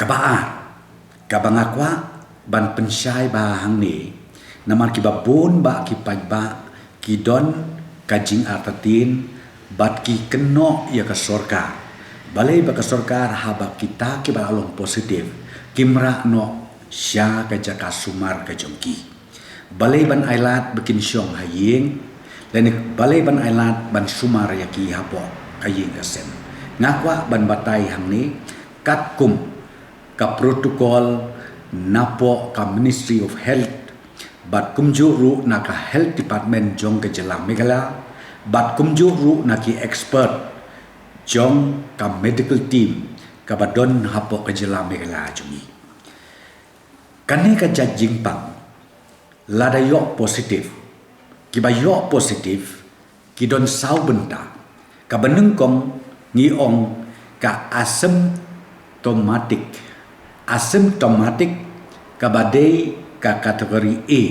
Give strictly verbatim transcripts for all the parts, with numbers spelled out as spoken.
Kaba ar, kaba nga kwah ban pynshai bha hangne, namar kiba bun ba ki paidbah ki don ka jingartatien bad ki kynnoh ïa ka sorkar. Balei ba ka sorkar haba kita kiba la long positive kim rah noh sha ka jaka sumar ka jong ki. Balei ban ailad ba kin shong ha ïing, lane balei ban ailad ban sumar ïa ki hapoh ka ïing ka sem. Nga kwah ban batai hangne, katkum ka protocol napoh ka Ministry of Health, bad kumjuh ruh na ka Health Department jong ka jylla Meghalaya, bad kumjuh ruh na ki expert jong ka medical team kaba don hapoh ka jylla Meghalaya jong ngi. Kane ka jait jingpang, lada ïoh positive, kiba ïoh positive ki don saw bynta. Kaba nyngkong ngi ong ka asymptomatic. Asymptomatic kaba dei ka category A.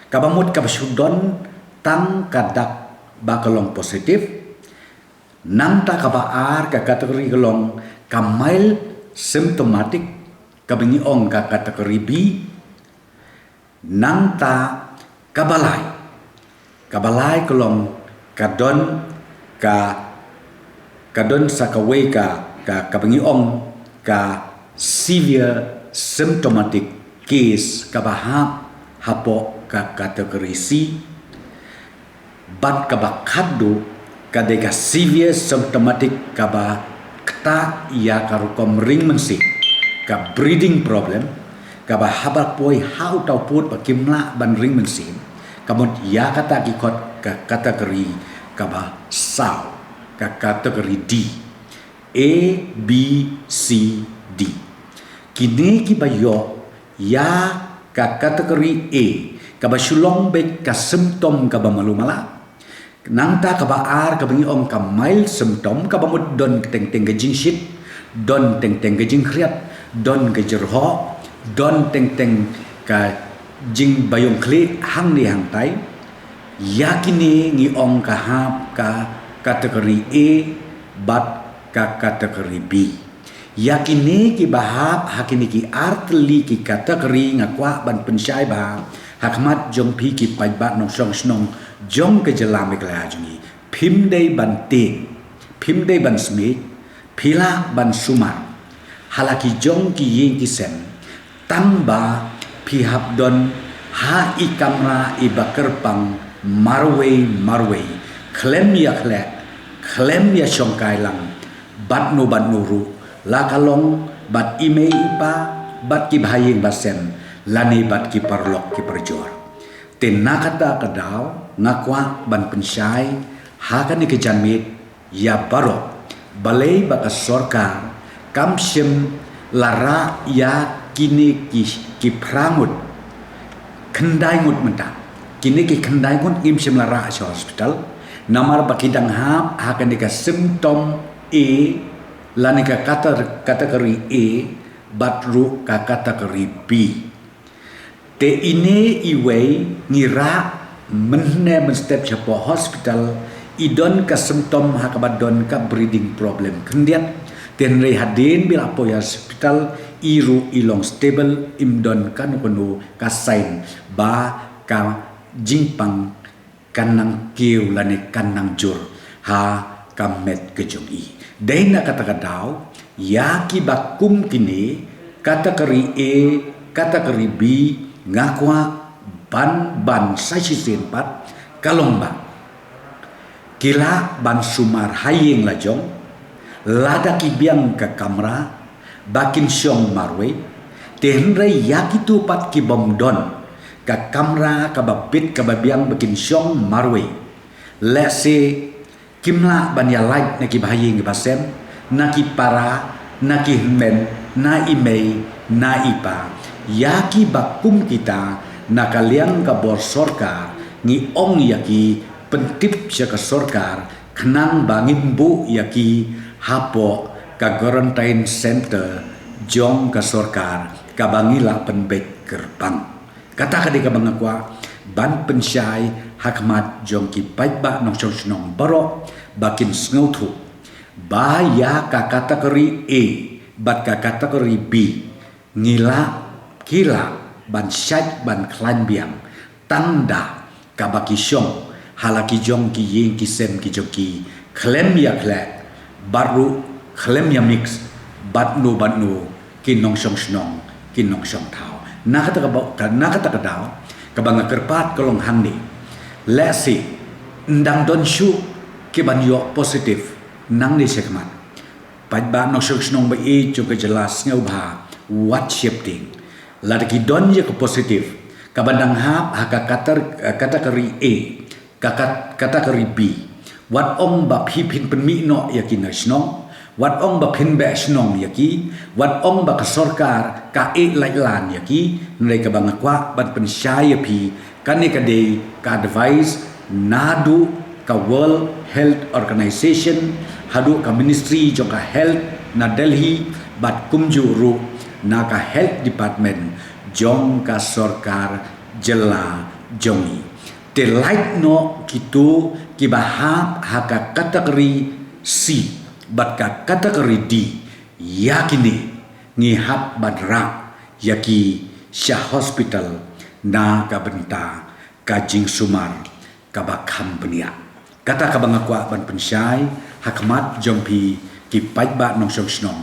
Kaba mut kaba shu don tang ka dak ba ka long positive. Nangta kaba ar ka category ka long ka mild symptomatic, kaba ngi ong ka category B. Nangta kaba lai, kaba lai ka long ka don ka, ka don sa kawei ka, ka, kaba ngi ong ka severe symptomatic case, kaba hap hapoh ka category C. Bad kaba khatduh ka dei ka severe symptomatic, kaba ktah ïa ka rukom ring mynsiem, ka breathing problem, kaba haba poi ha uta u pud ba kim lah ban ring mynsiem, ka mut ïa kata ki khot ka category kaba saw, ka category D. A, B, C, D. Kine kiba ïoh ïa ka category A, kaba shu long beit ka symptom kaba malu mala. Nangta kaba ar kaba ngi ong ka mild symptom, kaba mut don teng teng ka jingshit, don teng teng ka jingkhriat, don ka jyrhoh, don teng teng ka jingbaïong khlieh hangne hangtai. Ïa kine ngi ong ka hap ka category A bad ka category B. Ïa kine kiba hap ha kine ki artylli ki category nga kwah ban pynshai bha ha khmat jong phi ki paidbah nongshong shnong jong ka jylla Meghalaya jong ngi. Phim dei ban tieng, phim dei ban smiej, phi lah ban sumar ha la ki jong ki ïing ki sem, tang ba phi hap don ha i kamra iba kyrpang marwei marwei, khlem ïa khleh, khlem ïa shongkai lang bad no bad no ruh, la ka long bad i mei i pa, bad ki bahaïing basem, lane bad ki paralok ki parajor. Te na kata ka daw nga kwah ban pynshai ha kane ka janmiet ïa baroh, balei ba ka sorkar kam shym la rah ïa kine ki, ki phra ngut, khyndai ngut mynta. Kine ki khyndai ngut ngim shym la rah sha hospital, namar ba ki dang hap ha kane ka symptom A, lane ka cater-, category A, bad ruh ka category B. Te ine iwei ngi rah mynhynne mynstep shapoh hospital, i don ka symptom ha kaba don ka breathing problem khyndiat. Te hynrei hadien ba la poi hospital, i ruh i long stable, im don kano kano ka sign ba ka jingpang kan nang kiew lane kan nang jur ha ka met ka jong i. Dei na kata ka daw, ïa kiba kum kine, category A, category B, nga kwah ban, ban sa shisien pat, ka long ba ki lah ban sumar ha ïing la jong, lada ki biang ka kamra ba kin shong marwei. Te hynrei ïa kito pat kibym don ka kamra kaba bit kaba biang ba kin shong marwei, lehse kim lah ban ïa lait na ki bahaïing ki basem, na ki para, na ki hynmen, na i mei, na i pa. Ïa kiba kum kita, na ka liang ka bor sorkar ngi ong ïa ki, pyntip sha ka sorkar khnang ba ngin buh ïa ki hapoh ka quarantine center jong ka sorkar kaba ngi la pynbeit kyrpang. Kata ka dei kaba nga kwah ban pynshai ha khmat jong ki paidbah nongshong shnong baroh, ba kin sngewthuh ba ïa ka category A bad ka category B, ngi lah, ki lah ban shait ban khlaiñ biang tang da kaba ki shong ha la ki jong ki ïing ki sem ki jong ki, khlem ïa khleh bad ruh khlem ïa mix bad no bad no ki nongshong shnong, ki nongshong thaw. Na kata ka ba-, ka, na kata ka daw, kaba nga kyrpad ka long hangne. Lehse, ndang don shuh ki ban ïoh positive nangne shakhmat. Paidbah nongshong shnong ba ïeit jong ka jylla, sngewbha wat sheptieng. Lada ki don ïa ka positive, kaba dang hap ha ka katar-, eh, category A, ka kat-, category B, wat ong ba phi phin pynmih noh ïa ki na shnong, wat ong ba phin beh shnong ïa ki, wat ong ba ka sorkar ka ïeh lait lan ïa ki, hynrei kaba nga kwah ban pynshai ïa phi, kane ka dei ka advice naduh ka World Health Organization, haduh ka Ministry jong ka Health na Delhi, bad kumjuh ruh na ka Health Department jong ka sorkar jylla jong ngi. Te lait noh kito kiba hap ha ka category C bad ka category D, ïa kine ngi hap ban rah ïa ki sha hospital na ka bynta ka jingsumar kaba kham bniah. Kata kaba nga kwah ban pynshai ha khmat jong phi ki paidbah nongshong shnong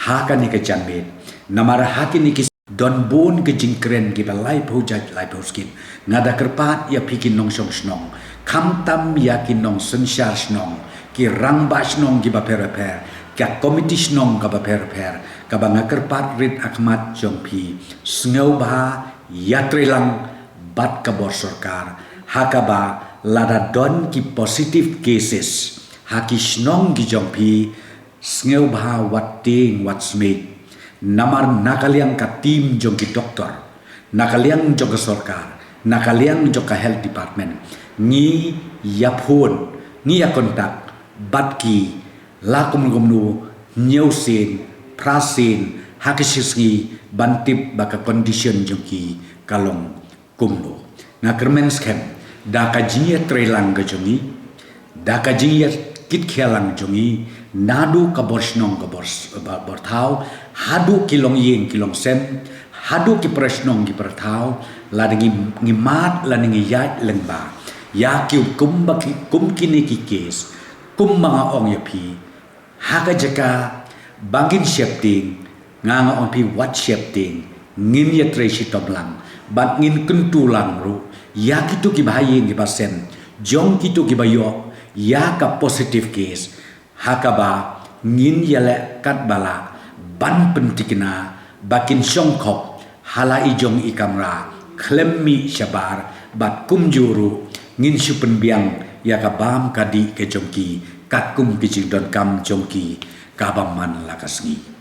ha kane ka janmiet. Namar ha kine ki don bun ki jingkren kiba laiphew jait laiphew skit. Nga da kyrpad ïa phi ki nongshong shnong, khamtam ïa ki nongsynshar shnong, ki rangbah shnong kiba pher pher, ka komiti shnong kaba pher pher, kaba nga kyrpad rit ha khmat jong phi, sngewbha ïa trei lang bad ka bor sorkar, ha kaba lada don ki positive cases ha ki shnong ki jong phi, sngewbha wat tieng wat smiej. Namar na ka liang ka team jong ki doktor, na ka liang jong ka sorkar, na ka liang jong ka health department, ngi ïa phone, ngi ïa contact bad ki la kumno kumno, hynñiew sien, phra sien ha ka shi sngi, ban tip ba ka condition jong ki ka long kumno. Nga kyrmen skhem, da ka jingïatreilang ka jong ngi, da ka jingïakitkhia lang jong ngi, naduh ka bor shnong ka bor s-, ba-, bor thaw, haduh ki longïing ki longsem, haduh ki para shnong ki para thaw, lada ngi, ngi mad lada ngi ïaid lyngba ïa ki kum ba ki, kum kine ki case, kum ba nga ong ïa phi, ha ka jaka ba ngin sheptieng, nga nga ong phi wat sheptieng, ngin ïatrei shitom lang bad ngin kyntu lang ruh ïa kito kiba ha ïing kiba sem jong kito kiba ïoh ïa ka positive case, ha kaba ngin ïaleh katba lah ban pynthikna ba kin shong khop ha la i jong i kamra khlem mih shabar, bad kumjuh ruh ngin shu pynbiang ïa ka bam ka dih ka jong ki katkum ki jingdonkam jong ki kaba man la ka sngi.